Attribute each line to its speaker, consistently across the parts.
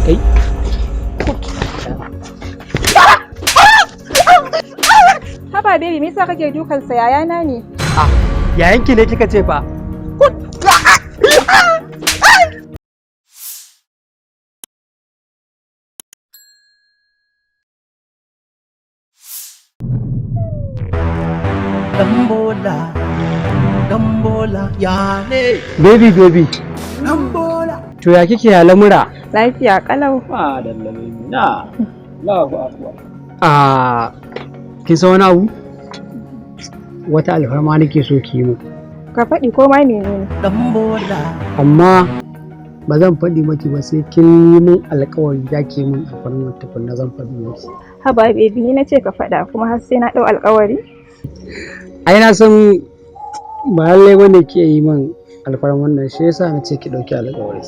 Speaker 1: Kai.
Speaker 2: Haba baby, me yasa kake dukan sa? Yayana ne.
Speaker 1: Ah, yayanki ne kika ce fa?
Speaker 3: Dan bola, dan bola, ya ne.
Speaker 1: Baby, baby.
Speaker 3: Dan bola.
Speaker 1: To ya kike, ya lamura?
Speaker 2: Lafiya kalau.
Speaker 1: Ah, dalla baby na. Allahu akbar. Ah, kin san wani abu? Wata alfarma nake so ki yi min.
Speaker 2: Ka faɗi ko ma menene?
Speaker 3: Dan bola.
Speaker 1: Amma ba zan faɗi maki ba sai kin yi min alƙawari za ki yi min alfarma tukunna zan faɗi maki.
Speaker 2: Haba baby, ni na ce ka faɗa kuma har sai na ɗau alƙawari.
Speaker 1: Ai na san ba lallai bane ki yi min alfarman nan, shi yasa na ce ki ɗauki alƙawari.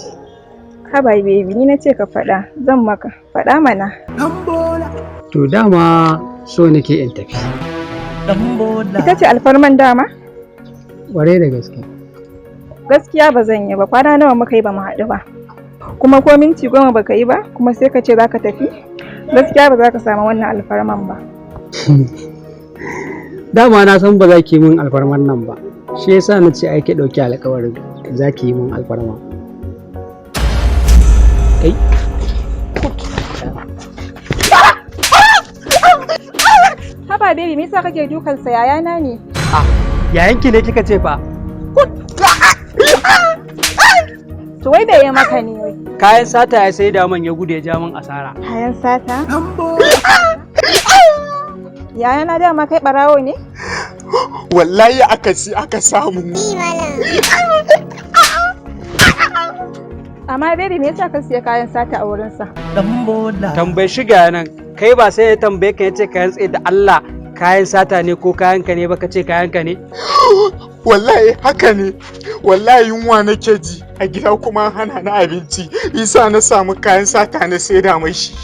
Speaker 2: Haba baby, ni na ce ka faɗa, zan maka. Faɗa mana.
Speaker 3: Dan bola.
Speaker 1: To dama so nake in tafi.
Speaker 3: Dan bola.
Speaker 2: Ita ce alfarman dama?
Speaker 1: Ƙwarai da gaske.
Speaker 2: Gaskiya ba zan yi ba, kwana nawa muka yi ba mu haɗu ba. Kuma ko minti 10 baka yi ba, kuma sai ka ce za ka tafi? Gaskiya ba za ka samu wannan alfarman ba.
Speaker 1: Dama na san ba za ki yi min alfarman nan ba. Shi yasa na ce ai ki ɗauki alƙawarin za ki yi min alfarma. Kai.
Speaker 2: Haba baby, me yasa kake dukan sa? Yayana ne.
Speaker 1: Ah, yayanki ne kika ce fa?
Speaker 2: To wai bai yi maka ne wai?
Speaker 1: Kayan sata ya sai da man ya gudu ya ja min asara.
Speaker 2: Kayan sata?
Speaker 3: Dan bola.
Speaker 2: Yayana, dama kai ɓarawo ne?
Speaker 4: Wallahi aka ci aka samu.
Speaker 2: Amma baby, me yasa ka siya kayan sata a wurinsa?
Speaker 3: Dan bola.
Speaker 1: Tambayi shiga nan, kai ba sai ya tambaye ka ya ce kayan tsaye da Allah kayan sata ne ko kayan ka ne ba, ka ce kayan ka ne?
Speaker 4: Wallahi haka ne, wallahi yunwa nake ji a gida kuma an hana na abinci, isa na samu kayan sata na saida mashi.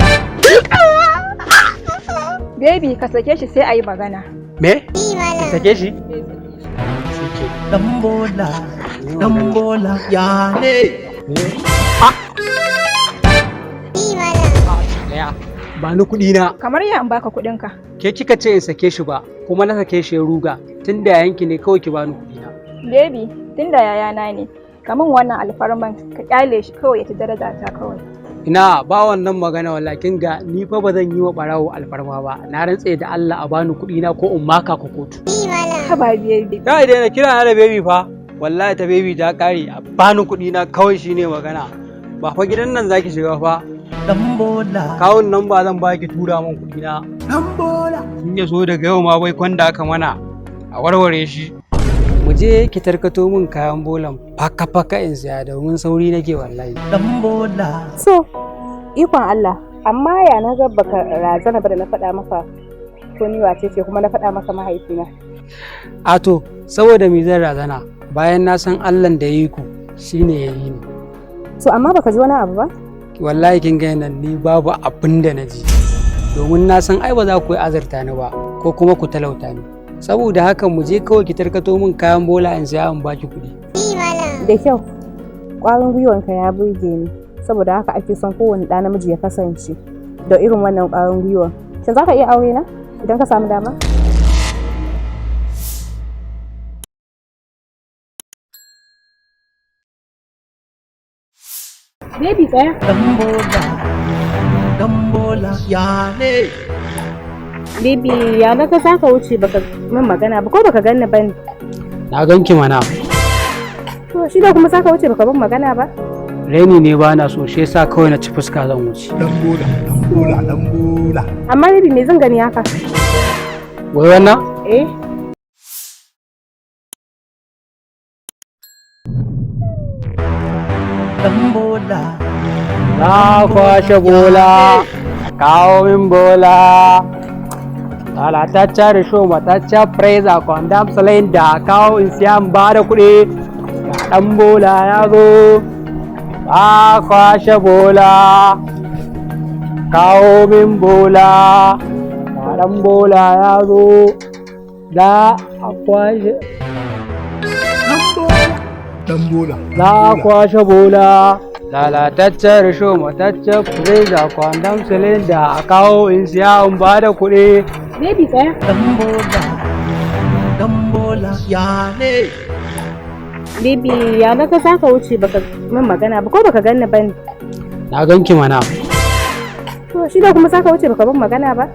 Speaker 2: Baby, ka sake shi sai a yi magana.
Speaker 1: Me? Ki sake shi? Shike.
Speaker 3: Dan bola. Dan bola, ya ne.
Speaker 1: Daya. Ba ni kuɗi na.
Speaker 2: Kamar ya in baka kuɗinka?
Speaker 1: Ke kika ce in sake shi ba, kuma na sake shi ya ruga. Tun da yayanki ne, kawai ki bani kuɗi na.
Speaker 2: Baby, tunda yayana ne, kamin wannan alfarman, ka kyale shi kawai ya ci daraja ta kawai.
Speaker 1: Ina ba wannan magana wallahi. Kin ga ni fa ba zan yi wa barawo alfarma ba. Na rantse da Allah a bani kuɗi na ko in maka ku kotu.
Speaker 2: Haba baby.
Speaker 1: Kai, daina kira na da baby fa. Wallahi ta baby ta kare. A bani kuɗi na kawai shine magana. Ba fa gidan nan zaki shiga fa.
Speaker 3: Dan bola.
Speaker 1: Kawun nan ba zan baki tura min kuɗi na.
Speaker 3: Dan bola.
Speaker 1: In ya so daga yau ma bai kwanda aka mana a warware shi. Mu je ki tarkato min kayan bolan faka faka in siya domin sauri nake wallahi.
Speaker 3: Dan bola.
Speaker 5: So, ikon Allah, amma ya na ga baka razana ba da na faɗa maka ko ni wace ce, kuma na faɗa maka mahaifina?
Speaker 1: A to, saboda me zan razana bayan na san Allahn da ya yi ku shine ya yi ni?
Speaker 5: So, amma baka ji wani abu ba?
Speaker 1: Wallahi kin ga nan ni babu abin da na ji. Domin na san ai ba za ku yi azurta ni ba ko kuma ku talauta ni. Saboda haka mu je kawai ki tarkato min kayan bola in siya in baki kuɗi.
Speaker 5: Da kyau, ƙwarin gwiwanka ya burge ni, saboda haka ake son kowane ɗa namiji ya kasance da irin wannan ƙwarin gwiwan. Shin za ka iya aure na idan ka samu dama? Baby, tsaya.
Speaker 3: Dan bola. Dan bola, ya ne.
Speaker 5: Baby, ya na ga za ka wuce baka min magana ba, ko baka ganni ba ne?
Speaker 1: Na ganki mana.
Speaker 5: To shi da kuma za ka wuce baka min magana ba?
Speaker 1: Raini ne ba na so, shi yasa kawai na ci fuska zan wuce.
Speaker 4: Dan bola, dan bola, dan bola.
Speaker 5: Amma baby, me zan gani haka?
Speaker 1: Wai wannan?
Speaker 5: Eh.
Speaker 3: Dan bola.
Speaker 1: Na kwashe bola, kawo min bola. Lalataccen risho, mataccen preza, kwandam cylinder, kawo in siya in ba da kuɗi. Ga ɗan bola ya zo, na kwashe bola, kawo min bola. Ga ɗan bola ya zo, za a kwashe.
Speaker 4: Dan bola.
Speaker 1: Za a kwashe bola. Lalataccen risho, mataccen freezer, kwandon silinda, a kawo in siya in ba da kuɗi.
Speaker 5: Baby tsaya.
Speaker 3: Dan bola, dan bola ya ne.
Speaker 5: Baby ya naga za ka wuce baka min magana ba ko baka ganni ba ne.
Speaker 1: Na ganki mana.
Speaker 5: To shi da kuma za ka wuce baka min magana ba?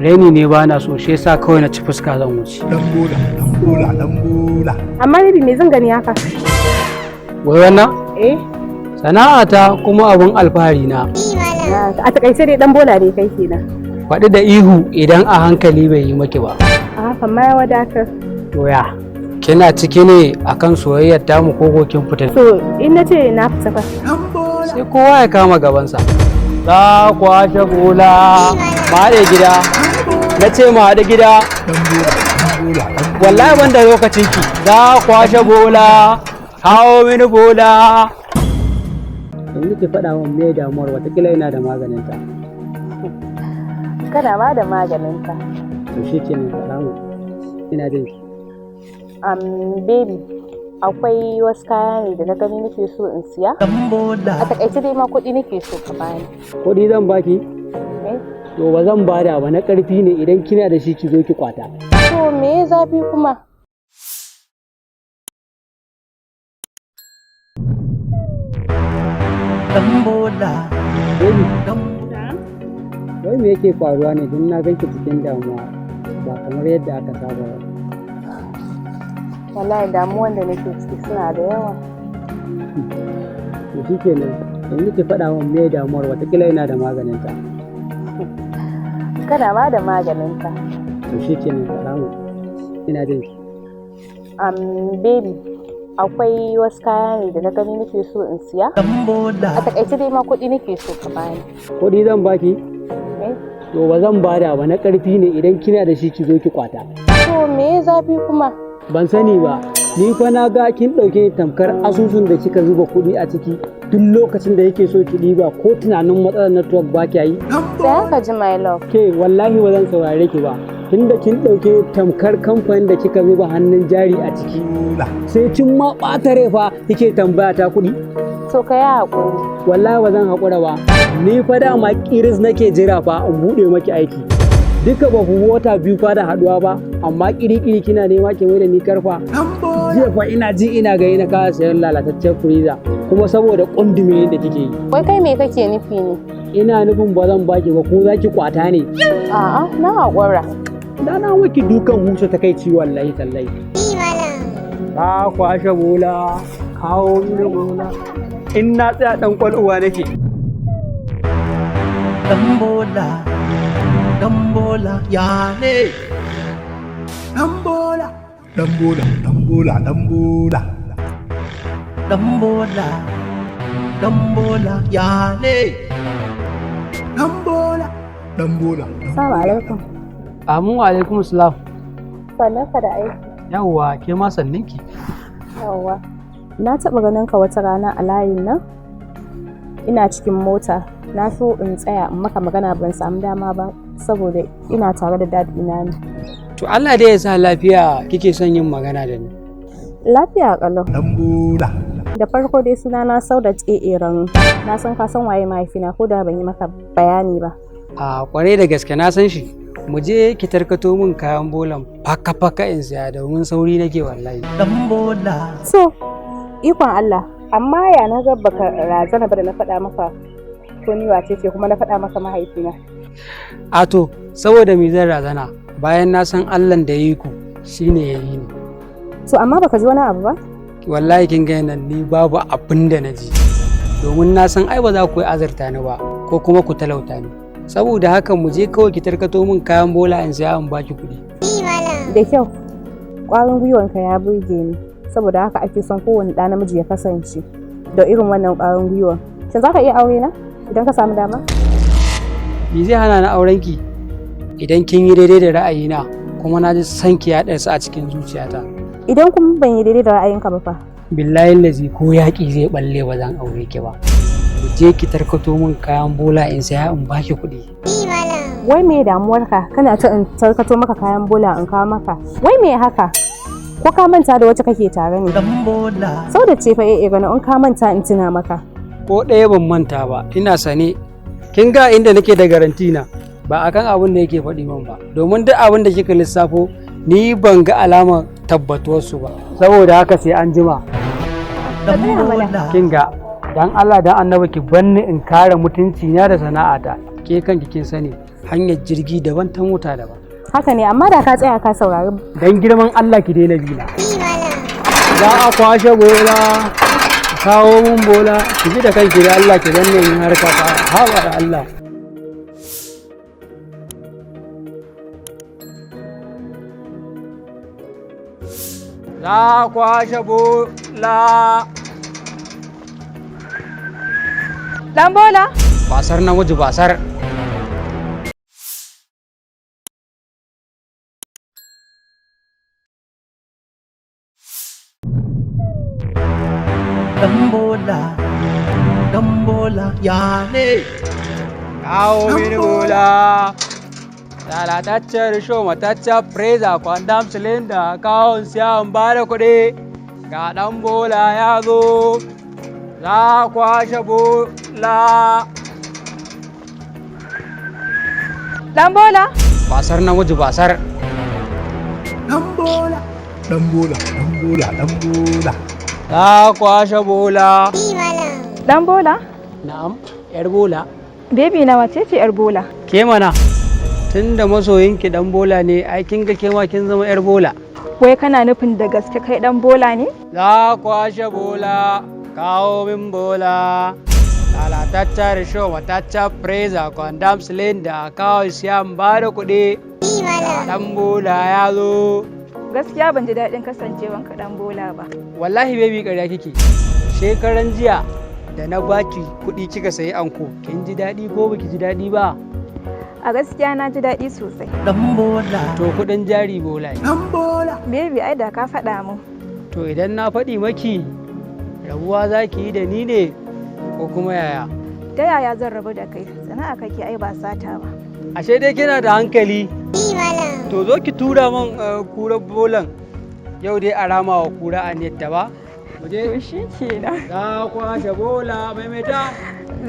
Speaker 1: Raini ne ba na so, shi yasa kawai na ci fuska zan wuce.
Speaker 4: Dan bola, dan bola, dan bola.
Speaker 5: Amma baby me zan gani haka?
Speaker 1: Wai wannan?
Speaker 5: Eh.
Speaker 1: Sana'ata kuma abun alfahari na.
Speaker 5: A takaice dai dan bola ne kai kenan.
Speaker 1: Faɗi da ihu idan a hankali bai yi maki ba.
Speaker 5: A haka ma ya wadatar.
Speaker 1: To ya, kina ciki ne akan soyayyar tamu ko ko kin fita?
Speaker 5: To in na ce na fita fa.
Speaker 1: Sai kowa ya kama gabansa. Za ku kwashe bola, mu haɗe gida. Na ce mu haɗe gida.
Speaker 4: Dan bola, dan bola, dan
Speaker 1: Wallahi ban da lokacin ki. Za ku kwashe bola, kawo mini bola. Yanzu ki faɗa min me damuwar, watakila ina da maganinta.
Speaker 5: Kana ma da maganinta.
Speaker 1: To shi kenan, faɗa min. Ina jin ki.
Speaker 5: Baby, akwai wasu kaya ne da na gani nake so in siya.
Speaker 3: Dan bola.
Speaker 5: A takaice dai ma kuɗi nake so ka bani.
Speaker 1: Kuɗi zan baki?
Speaker 5: Eh?
Speaker 1: To ba zan bada ba, na ƙarfi ne, idan kina da shi ki zo ki kwata.
Speaker 5: To me ya zafi kuma?
Speaker 3: Dan bola,
Speaker 1: Baby,
Speaker 3: dan
Speaker 1: wai me yake faruwa ne don na ganki cikin damuwa ba kamar yadda aka saba ba.
Speaker 5: Wallahi damuwan da nake ciki suna da yawa.
Speaker 1: To shi kenan, yanzu ki faɗa min me damuwar, watakila ina da maganinta.
Speaker 5: Kana ma da maganinta.
Speaker 1: To shi kenan, faɗa min. Ina jin ki.
Speaker 5: Baby, akwai wasu kaya ne da na gani nake so in siya.
Speaker 3: Dan bola.
Speaker 5: A takaice dai ma kuɗi nake so ka bani.
Speaker 1: Kuɗi zan baki?
Speaker 5: Eh?
Speaker 1: To ba zan bada ba, na ƙarfi ne, idan kina da shi ki zo ki kwata.
Speaker 5: To me ya zafi kuma?
Speaker 1: Ban sani ba, ni fa na ga kin ɗauke ni tamkar asusun da kika zuba kuɗi a ciki, duk lokacin da yake so ki ɗiba, ko tunanin matsalar network ba kya yi.
Speaker 5: Tsaya ka ji my love.
Speaker 1: Ke wallahi ba zan saurare ki ba. Tunda kin ɗauke tamkar kamfanin da kika zuba hannun jari a ciki. Sai kin ma ɓata rai fa kike tambaya ta kuɗi.
Speaker 5: To ka yi haƙuri.
Speaker 1: Wallahi ba zan haƙura ba. Ni fa dama ƙiris nake jira fa in buɗe maki aiki. Duka ba ku wata biyu fa da haɗuwa ba, amma ƙiri-ƙiri kina nema ki mai da ni karfa. Jiya fa ina ji ina gani na kasa sayan lalataccen freezer kuma saboda ƙundume da kike yi.
Speaker 5: Wai kai me kake nufi ne?
Speaker 1: Ina nufin ba zan baki ba, ko za ki kwata ne.
Speaker 5: A'a, na haƙura.
Speaker 1: Da na maki dukan husa ta kai ci wallahi tallahi. Ka kwashe bola, kawo mini bola. In na tsaya ɗan kwal'uwa nake.
Speaker 3: Dan bola, dan bola ya ne.
Speaker 4: Dan bola, dan bola, dan bola, dan bola.
Speaker 3: Dan bola, dan bola ya ne.
Speaker 4: Dan bola, dan bola.
Speaker 5: Assalamu alaikum.
Speaker 1: Amin wa alaikum salam.
Speaker 5: Sannan ka da aiki.
Speaker 1: Yawwa, ke ma sanninki.
Speaker 5: Yawwa. Na taɓa ganin ka wata rana a layin nan. Ina cikin mota. Na so in tsaya in maka magana ban samu dama ba saboda ina tare da dad ina ne.
Speaker 1: To Allah dai ya sa lafiya kike son yin magana da ni.
Speaker 5: Lafiya ƙalau.
Speaker 4: Dan bola.
Speaker 5: Da farko dai suna na Saudat AA Rano. Na san ka san waye mahaifina ko da ban yi maka bayani ba.
Speaker 1: A kwarai da gaske na san shi. Mu je ki tarkato min kayan bolan faka-faka in siya domin sauri nake wallahi.
Speaker 3: Dan bola,
Speaker 5: So, ikon Allah, amma ya na ga baka razana ba da na faɗa maka ko ni wace ce kuma na faɗa maka mahaifina.
Speaker 1: A to, saboda me zan razana bayan na san Allahn da ya yi ku shine ya yi ni.
Speaker 5: To amma baka ji wani abu ba?
Speaker 1: Wallahi kin ga nan ni babu abin da na ji. Domin na san ai ba za ku yi azurta ni ba ko kuma ku talauta ni. Saboda haka mu je kawai ki tarkato min kayan bola in siya in baki kuɗi.
Speaker 5: Da kyau, ƙwarin gwiwanka ya burge ni, saboda haka ake son kowane ɗa namiji ya kasance da irin wannan ƙwarin gwiwan. Shin za ka iya aure na idan ka samu dama?
Speaker 1: Me zai hana na auren ki idan kin yi daidai da ra'ayina kuma na ji son ki ya ɗarsu a cikin zuciyata.
Speaker 5: Idan kuma ban yi daidai da ra'ayinka ba fa?
Speaker 1: Billahi lazi ko yaƙi zai balle ba zan aure ki ba. Mu je ki tarkato min kayan bola in saya in baki kuɗi.
Speaker 5: Wai me damuwarka? Kana ta in tarkato maka kayan bola in kawo maka. Wai me haka? Ko ka manta da wacce kake tare ne?
Speaker 3: Dan bola,
Speaker 5: Sau da ce fa eh gano in ka manta in tuna maka.
Speaker 1: Ko ɗaya ban manta ba, ina sane. Kin ga inda nake da garanti na ba akan abin da yake faɗi min ba, domin duk abin da kika lissafo ni ban ga alamar tabbatuwarsu ba. Saboda haka sai an jima.
Speaker 3: Dan bola.
Speaker 1: Kin ga, dan Allah dan Annabi ki banni in kare mutunci na da sana'ata. Ke kanki kin sani hanyar jirgi daban ta mota daban.
Speaker 5: Haka ne, amma da ka tsaya ka saurari.
Speaker 1: Dan girman Allah ki daina bina. Za a kwashe bola, ki kawo mun bola, ki ji da kanki da Allah ki danne in harka ta haɓa da Allah. Za a kwashe bola.
Speaker 2: Dan bola?
Speaker 1: Basar namiji basar.
Speaker 3: Dan bola. Dan bola. Ya ne.
Speaker 1: Kawo mini bola. Lalataccen risho mataccen preza kwandam silinda kawo siya in ba da kuɗi. Ga ɗan bola ya zo. Za a kwashe bola.
Speaker 2: Dan bola?
Speaker 1: Basar namiji basar.
Speaker 3: Dan bola. Dan bola. Dan bola. Dan bola.
Speaker 1: Za a kwashe bola.
Speaker 2: Dan bola?
Speaker 1: Na'am, yar bola.
Speaker 2: Baby na wace ce yar bola?
Speaker 1: Ke mana. Tun da masoyinki ɗan bola ne, ai kin ga ke ma kin zama yar bola.
Speaker 2: Wai kana nufin da gaske kai dan bola ne?
Speaker 1: Za a kwashe bola, kawo min bola. Lalataccen risho mataccen preza kwandam silinda kawo siyan ba da kuɗi. Ɗan bola ya zo.
Speaker 2: Gaskiya ban ji daɗin kasancewanka dan bola ba.
Speaker 1: Wallahi baby ƙarya kike. Shekaran jiya da na baki kuɗi kika sayi anko, kin ji daɗi ko baki ji daɗi ba?
Speaker 2: A gaskiya na ji daɗi sosai.
Speaker 3: Dan bola.
Speaker 1: To kuɗin jari bola ne.
Speaker 3: Dan bola.
Speaker 2: Baby ai da ka faɗa min.
Speaker 1: To idan na faɗi maki rabuwa za ki yi da ni ne ko kuma yaya?
Speaker 2: Ta yaya zan rabu da kai? Sana'a kake ai ba sata ba.
Speaker 1: Ashe dai kina da hankali. To zo ki tura man kurar bolan. Yau dai a rama wa kura a netta ba. Mu je.
Speaker 2: To shi kenan.
Speaker 1: Za kwashe bola maimaita.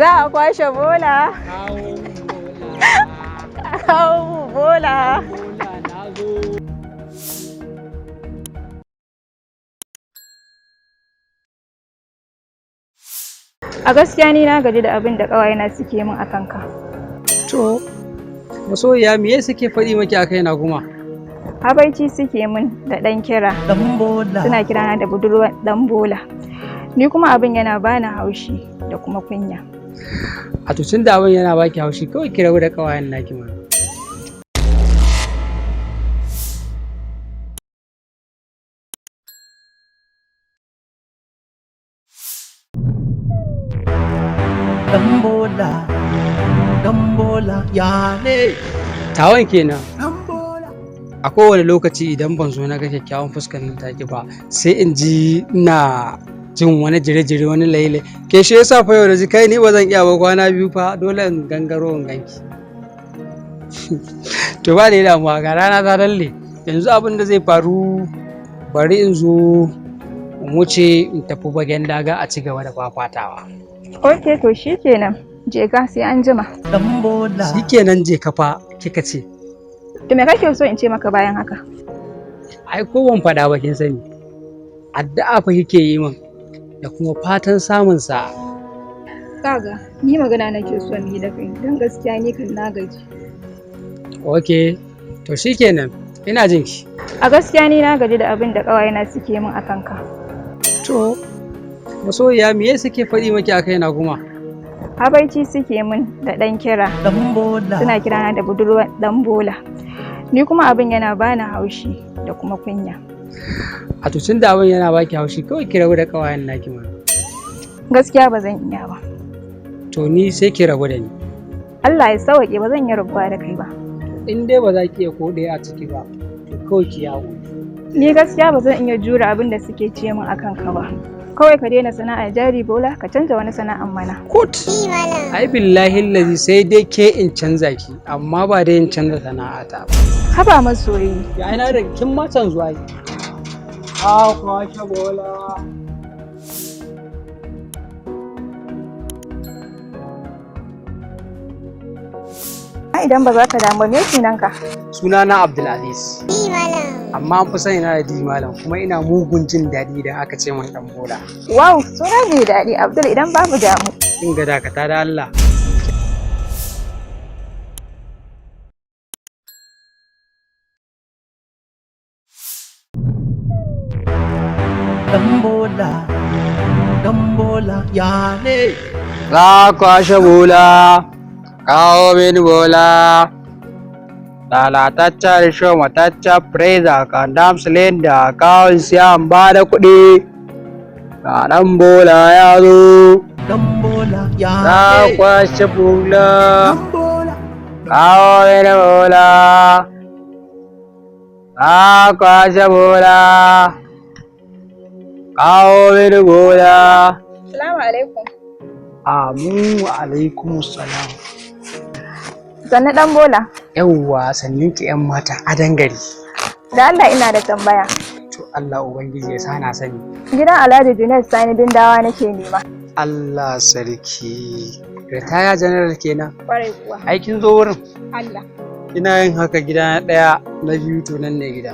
Speaker 2: Za a kwashe bola.
Speaker 1: Kawo min bola.
Speaker 2: Kawo bola.
Speaker 1: Bola na zo.
Speaker 2: A gaskiya ni na gaji da abin da ƙawayena suke min a kanka.
Speaker 1: To, masoyiya me suke faɗi maki a kaina kuma?
Speaker 2: Habaici suke min da ɗan kira.
Speaker 3: Dan bola.
Speaker 2: Suna kirana da budurwar ɗan bola. Ni kuma abin yana bani haushi da kuma kunya.
Speaker 1: A to tun da abin yana baki haushi kawai ki rabu da ƙawayen naki mana.
Speaker 3: Dan bola. Dan bola. Ya ne.
Speaker 1: Tawan kenan.
Speaker 3: Dan bola.
Speaker 1: A kowane lokaci idan ban zo na ga kyakkyawan fuskar nan take ba sai in ji ina jin wani jire-jire wani laile. Ke shi yasa fa yau da ji kai ni ba zan iya ba kwana biyu fa dole in gangaro in ganki. To ba da damuwa ga rana ta dalle. Yanzu abin da zai faru bari in zo in wuce in tafi bagen daga a ci gaba da fafatawa.
Speaker 2: Ok to shi kenan. Je ka sai an jima.
Speaker 3: Dan bola.
Speaker 1: Shikenan je ka fa kika ce.
Speaker 2: To me kake so in ce maka bayan haka?
Speaker 1: Ai ko ban faɗa ba kin sani. Addu'a fa kike yi min da kuma fatan samun sa'a.
Speaker 2: Kaga, ni magana nake so mu yi da kai don gaskiya ni kan na gaji.
Speaker 1: Ok, to shikenan ina jin ki.
Speaker 2: A gaskiya ni na gaji da abin da ƙawayena suke min a kanka.
Speaker 1: To, masoyiya me suke faɗi maki a kaina kuma?
Speaker 2: Habaici suke min da ɗan kira.
Speaker 3: Dan bola.
Speaker 2: Suna kirana da budurwar ɗan bola. Ni kuma abin yana bani haushi da kuma kunya.
Speaker 1: A to tun da abin yana baki haushi kawai ki rabu da ƙawayen naki mana.
Speaker 2: Gaskiya ba zan iya ba.
Speaker 1: To ni sai ki rabu da ni.
Speaker 2: Allah ya sauwaƙe ba zan iya rabuwa da kai ba.
Speaker 1: In dai ba za ki iya ko ɗaya a ciki ba, to kawai ki yawo.
Speaker 2: Ni gaskiya ba zan iya jure abin da suke ce min akan ka ba. Kawai ka daina sana'ar jari bola ka canza wani sana'an mana.
Speaker 1: Kut! Ai billahi lazi sai dai ke in canza ki, amma ba dai in canza sana'ata ba.
Speaker 2: Haba masoyi.
Speaker 1: Ya ina da kin ma canzuwa ai. A kwashe bola.
Speaker 2: Idan ba za ka damu ba, me sunanka?
Speaker 1: Sunana Abdulaziz. Amma an fi sani na da Di Malam, kuma ina mugun jin daɗi idan aka ce min dan bola.
Speaker 2: Wow, suna mai daɗi Abdul, idan babu damu.
Speaker 1: Kin ga, dakata da Allah.
Speaker 3: Dan bola, dan bola, ya ne.
Speaker 1: Za kwashe bola, kawo mini bola. Lalataccen risho, mataccen freezer, kandam cylinder, kawo siyan ba da kuɗi. Ga ɗan bola ya zo.
Speaker 3: Dan bola, ya
Speaker 1: Za
Speaker 3: ne.
Speaker 1: kwashe bola,
Speaker 3: Dan bola,
Speaker 1: kawo mini bola. Za kwashe bola, kawo mini bola.
Speaker 2: Salamu alaikum.
Speaker 1: Amin wa alaikum salam.
Speaker 2: Sannu dan bola.
Speaker 1: Yawwa, sannin ki yan mata a dangare.
Speaker 2: Da Allah ina da tambaya.
Speaker 1: To, Allah Ubangiji ya sa na sani.
Speaker 2: Gidan Alhaji Junaid Sani Bindawa nake nema.
Speaker 1: Allah sarki. Ritaya general kenan.
Speaker 2: Kwarai kuwa.
Speaker 1: Ai kin zo wurin.
Speaker 2: Allah.
Speaker 1: Ina yin haka, gida na ɗaya, na biyu, to nan ne gida.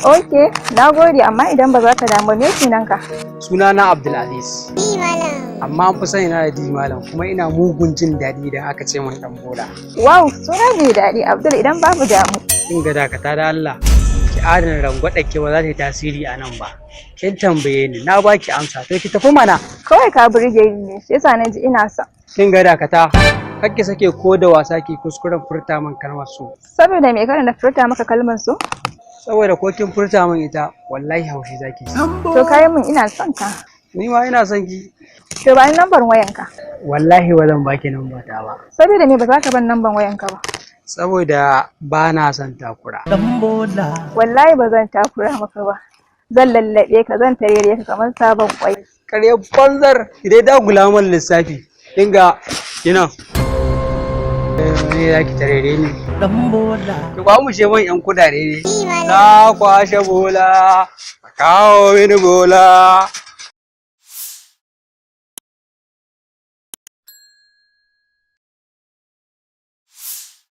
Speaker 2: Ok, na gode, amma idan ba za ka damu ba, me sunanka?
Speaker 1: Sunana Abdulaziz. Amma an fi sani na da Di Malam, kuma ina mugun jin daɗi idan aka ce min dan bola.
Speaker 2: Wow, suna mai daɗi Abdul, idan babu damu.
Speaker 1: Kin ga, dakata da Allah. Ki adana rangwaɗa, ke ba za ta yi tasiri a nan ba. Kin tambaye ni, na baki amsa, to ki tafi mana.
Speaker 2: Kawai ka burge ni ne, shi yasa na ji ina son.
Speaker 1: Kin ga, dakata. Kar ki sake ko da wasa ki kuskuren furta min kalmar so.
Speaker 2: Saboda me kada na furta maka kalmar so?
Speaker 1: Saboda ko kin furta min ita, wallahi haushi zaki ji.
Speaker 3: dan
Speaker 2: To,
Speaker 3: bola.
Speaker 2: kayan mun, ina son ka.
Speaker 1: Ni ma ina son ki.
Speaker 2: To, ba ni lambar wayanka.
Speaker 1: Wallahi ba zan baki nan ta ba.
Speaker 2: Saboda me ba za ka ban lambar wayanka ba?
Speaker 1: Saboda ba na son takura.
Speaker 3: Dan bola,
Speaker 2: Wallahi ba zan takura maka ba. Zan lallaɓe ka, zan tarere ka kamar sabon kwai.
Speaker 1: Ƙarya banzar, idai dagula min lissafi. Kinga kina. Ne za ki tarere ni.
Speaker 3: Dan bola.
Speaker 1: Ki kwamushe man yan kudade ne. Na kwashe bola. Kawo mini bola.